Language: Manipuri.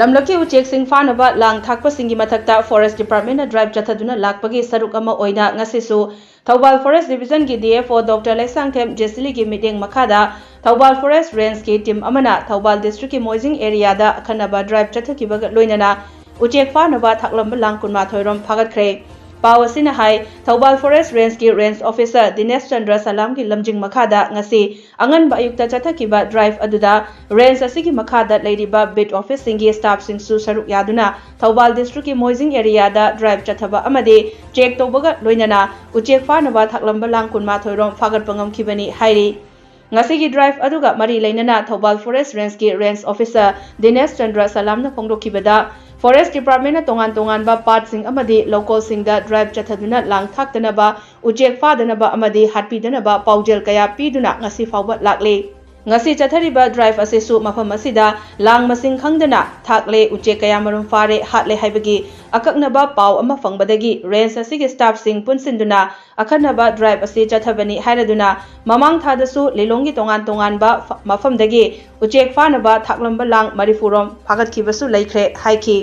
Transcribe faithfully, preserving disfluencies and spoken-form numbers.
ꯂꯝꯂꯛꯀꯤ ꯎꯆꯦꯛꯁꯤꯡ ꯐꯥꯅꯕ ꯂꯥꯡ ꯊꯥꯛꯄꯁꯤꯡꯒꯤ ꯃꯊꯛꯇ Forest Department ꯗ꯭ꯔꯥꯏꯚ ꯆꯠꯊꯗꯨꯅ ꯂꯥꯛꯄꯒꯤ ꯁꯔꯨꯛ ꯑꯃ ꯑꯣꯏꯅ ꯉꯁꯤꯁꯨ ꯊꯧꯕꯥꯜ Forest Division ꯒꯤ D F O Doctor Leishangthem ꯖꯦꯁꯤꯂꯤꯒꯤ ꯃꯤꯠꯌꯦꯡ ꯃꯈꯥꯗ ꯊꯧꯕꯥꯜ Forest Range ꯀꯤ team ꯑꯃꯅ ꯊꯧꯕꯥꯜ district ꯀꯤ ꯃꯣꯏꯖꯤꯡ area ꯗ ꯑꯈꯟꯅꯕ ꯗ꯭ꯔꯥꯏꯚ ꯆꯠꯊꯈꯤꯕꯒ ꯂꯣꯏꯅꯅ ꯎꯆꯦꯛ ꯐꯥꯅꯕ ꯊꯥꯛꯂꯝꯕ ꯂꯥꯡ ꯀꯨꯟꯃꯥꯊꯣꯏ ꯔꯣꯝ ꯐꯥꯒꯠꯈ꯭ꯔꯦ꯫ ꯄꯥꯎ ꯑꯁꯤꯅ ꯍꯥꯏ, ꯊꯧꯕꯥꯜ Forest Range ꯀꯤ Range Officer ꯗꯤꯅꯦꯁ ꯆꯟꯗ꯭ꯔ ꯁꯂꯥꯝꯒꯤ ꯂꯝꯖꯤꯡ ꯃꯈꯥꯗ ꯉꯁꯤ ꯑꯉꯟꯕ ꯑꯌꯨꯛꯇ ꯆꯠꯊꯈꯤꯕ ꯗ꯭ꯔꯥꯏꯚ ꯑꯗꯨꯗ range ꯑꯁꯤꯒꯤ ꯃꯈꯥꯗ ꯂꯩꯔꯤꯕ beat office ꯁꯤꯡꯒꯤ staff ꯁꯤꯡꯁꯨ ꯁꯔꯨꯛ ꯌꯥꯗꯨꯅ ꯊꯧꯕꯥꯜ district ꯀꯤ ꯃꯣꯏꯖꯤꯡ area ꯗ ꯗ꯭ꯔꯥꯏꯚ ꯆꯠꯊꯕ ꯑꯃꯗꯤ check ꯇꯧꯕꯒ ꯂꯣꯏꯅꯅ ꯎꯆꯦꯛ ꯐꯥꯅꯕ ꯊꯥꯛꯂꯝꯕ ꯂꯥꯡ ꯀꯨꯟꯃꯥꯊꯣꯏ ꯔꯣꯝ ꯐꯥꯒꯠꯄ ꯉꯝꯈꯤꯕꯅꯤ ꯍꯥꯏꯔꯤ꯫ ꯉꯁꯤꯒꯤ ꯗ꯭ꯔꯥꯏꯚ ꯑꯗꯨꯒ ꯃꯔꯤ ꯂꯩꯅꯅ ꯊꯧꯕꯥꯜ Forest Range ꯀꯤ Range Officer ꯗꯤꯅꯦꯁ ꯆꯟꯗ꯭ꯔ ꯁꯂꯥꯝꯅ ꯐꯣꯡꯗꯣꯛꯈꯤꯕꯗ, Forest Department ꯅ ꯇꯣꯉꯥꯟ ꯇꯣꯉꯥꯟꯕ ꯄꯥꯠꯁꯤꯡ ꯑꯃꯗꯤ ꯂꯧꯀꯣꯜꯁꯤꯡꯗ ꯗ꯭ꯔꯥꯏꯚ ꯆꯠꯊꯗꯨꯅ ꯂꯥꯡ ꯊꯥꯛꯇꯅꯕ, ꯎꯆꯦꯛ ꯐꯥꯗꯅꯕ ꯑꯃꯗꯤ ꯍꯥꯠꯄꯤꯗꯅꯕ ꯄꯥꯎꯖꯦꯜ ꯀꯌꯥ ꯄꯤꯗꯨꯅ ꯉꯁꯤ ꯐꯥꯎꯕ ꯂꯥꯛꯂꯤ꯫ ꯉꯁꯤ ꯆꯠꯊꯔꯤꯕ ꯗ꯭ꯔꯥꯏꯚ ꯑꯁꯤꯁꯨ ꯃꯐꯝ ꯑꯁꯤꯗ ꯂꯥꯡ ꯃꯁꯤꯡ ꯈꯪꯗꯅ ꯊꯥꯛꯂꯦ, ꯎꯆꯦꯛ ꯀꯌꯥꯃꯔꯨꯝ ꯐꯥꯔꯦ, ꯍꯥꯠꯂꯦ ꯍꯥꯏꯕꯒꯤ ꯑꯀꯛꯅꯕ ꯄꯥꯎ ꯑꯃ ꯐꯪꯕꯗꯒꯤ range ꯑꯁꯤꯒꯤ staff ꯁꯤꯡ ꯄꯨꯟꯁꯤꯟꯗꯨꯅ ꯑꯈꯟꯅꯕ ꯗ꯭ꯔꯥꯏꯚ ꯑꯁꯤ ꯆꯠꯊꯕꯅꯤ ꯍꯥꯏꯔꯗꯨꯅ, ꯃꯃꯥꯡ ꯊꯥꯗꯁꯨ ꯂꯤꯂꯣꯡꯒꯤ ꯇꯣꯉꯥꯟ ꯇꯣꯉꯥꯟꯕ ꯐ-, ꯃꯐꯝꯗꯒꯤ ꯎꯆꯦꯛ ꯐꯥꯅꯕ ꯊꯥꯛꯂꯝꯕ ꯂꯥꯡ ꯃꯔꯤꯐꯨ ꯔꯣꯝ ꯐꯥꯒꯠꯈꯤꯕꯁꯨ ꯂꯩꯈ꯭ꯔꯦ ꯍꯥꯏꯈꯤ꯫